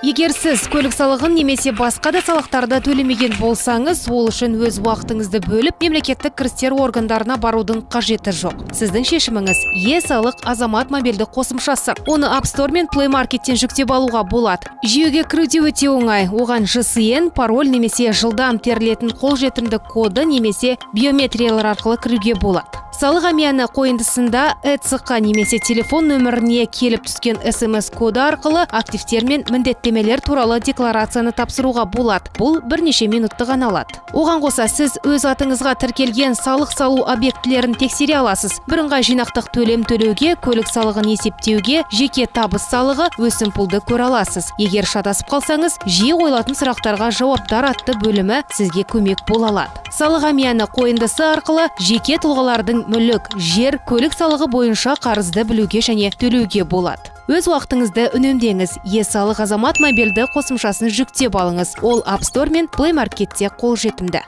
Егер сіз көлік салығын немесе басқа да салықтарды төлемеген болсаңыз, ол үшін өз уақытыңызды бөліп, мемлекеттік кірістер органдарына барудың қажеті жоқ. Сіздің шешіміңіз – е-Салық Азамат мобильді қосымшасы. Оны App Store мен Play Market'тен жүктеп алуға болады. Жүйеге кіру де өте оңай. Оған ЖСН, пароль немесе жылдам терілетін қолжетімді коды немесе биометриялар арқылы кіруге болады. Салық әмияны қойындысында ЭЦҚ немесе телефон нөміріне келіп түскен СМС коды арқылы активтер мен міндеттемелер туралы декларацияны тапсыруға болады. Бұл бірнеше минутты ғана алады. Оған қоса, сіз өз атыңызға тіркелген салық салу объектілерін тексере аласыз. Бірыңғай жинақтық төлем төлеуге, көлік салығын есептеуге, жеке табыс салығы, өсімпұлды көре аласыз. Егер шатасып қалсаңыз, «Жиі қойылатын сұрақтарға жауаптар» атты бөлімі сізге көмек бола алады. Салық әмияны қойындысы арқылы жеке тұлғалардың мүлік, жер, көлік салығы бойынша қарызды білуге және төлеуге болады. Өз уақытыңызды үнемдеңіз. Е-Салық Азамат мобильді қосымшасын жүктеп алыңыз. Ол App Store мен Play Marketте қолжетімді.